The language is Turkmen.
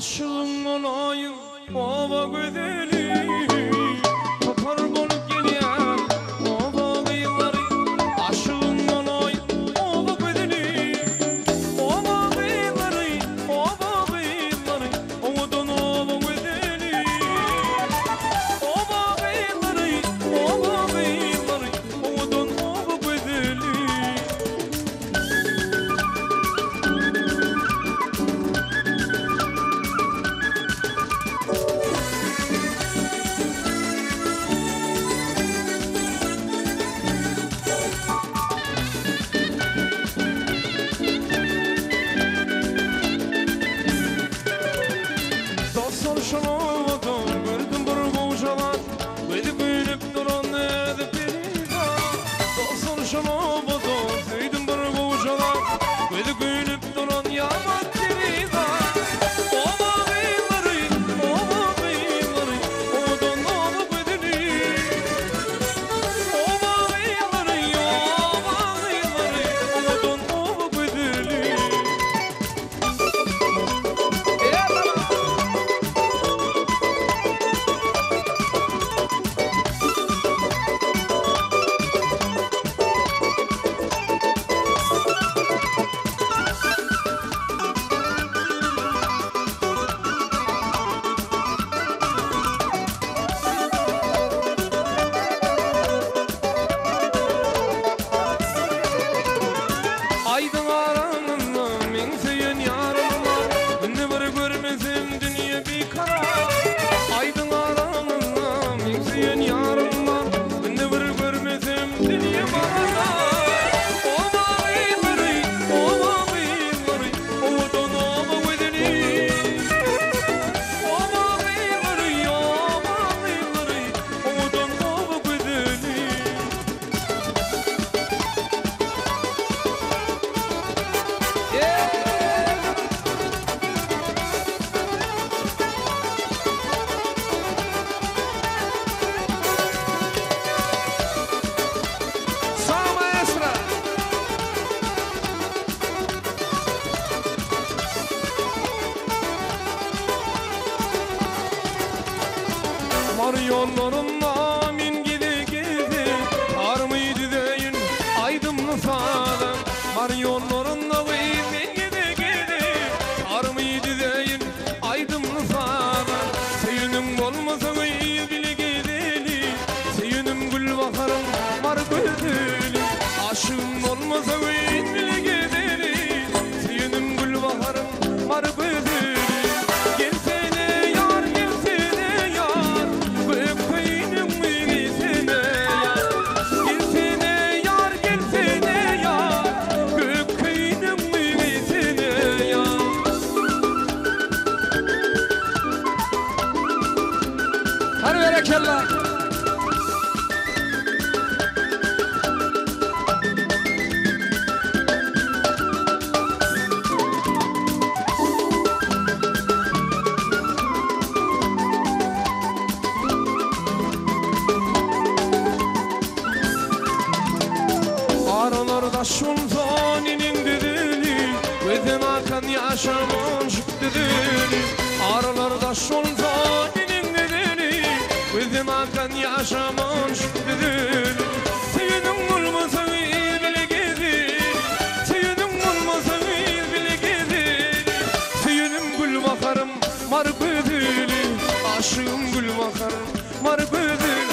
Aşygyň bolaýyn oba gözeli, Topar bolup gelýär oba gyzlary. Aşygyň bolaýyn oba gözeli, Oba gyzlary, oba gyzlary, Owadan oba gözeli. Oba gyzlary, oba gyzlary, Owadan oba gözeli. Dostlar şol obada gördüm bir gowjalan, Gözi gülüp duran özi perizat. Dostlar şol obada söýdüm bir gowjalan, Gözi gülüp duran ýaman perizat. Oba gyzlary, oba gyzlary, Owadan oba gözeli. Oba gyzlary, oba gyzlary, Owadan oba gözeli. Aýdyň aramyzda meň söýen ýarym bar, Günde bir görmesem dünýe bikarar. Aýdyň aramyzda meň söýen ýarym bar, Günde bir görmesem dünýe bakarar. Oba gyzlary, oba gyzlary, owadan oba gözeli. Oba gyzlary, oba gyzlary, owadan oba gözeli. Sag maestro! Mar ýollarynda men gide gide, Arymy düzeýin aýdymly sazam. Mar ýollarynda gyz men gide gide, Arymy düzeýin aýdymly sazam. Söýeniň bolmasa gyz bile gezeli, Söýenim gül baharyň mar gözeli. Aşygym bolmasa gyz bile gezeli, Söýenim gül baharyň mar gözeli. Gelsene ýar, gelsene ýar, Gök köýnüňi geýsene ýar. Gelsene ýar, gelsene ýar, Gök köýnüňi geýsene ýar. Hany berekella! Aralar daş bolsa neneň düzeli, Gözden akan ýaşa monjuk düzeli. Aralar daş bolsa neneň düzeli, Gözden akan ýaşa monjuk düzeli. Söýeniň bolmasa gyz bile gezeli, Söýeniň bolmasa gyz bile gezeli. Söýenim gül baharym mar gözeli, Aşygym gül baharym mar gözeli.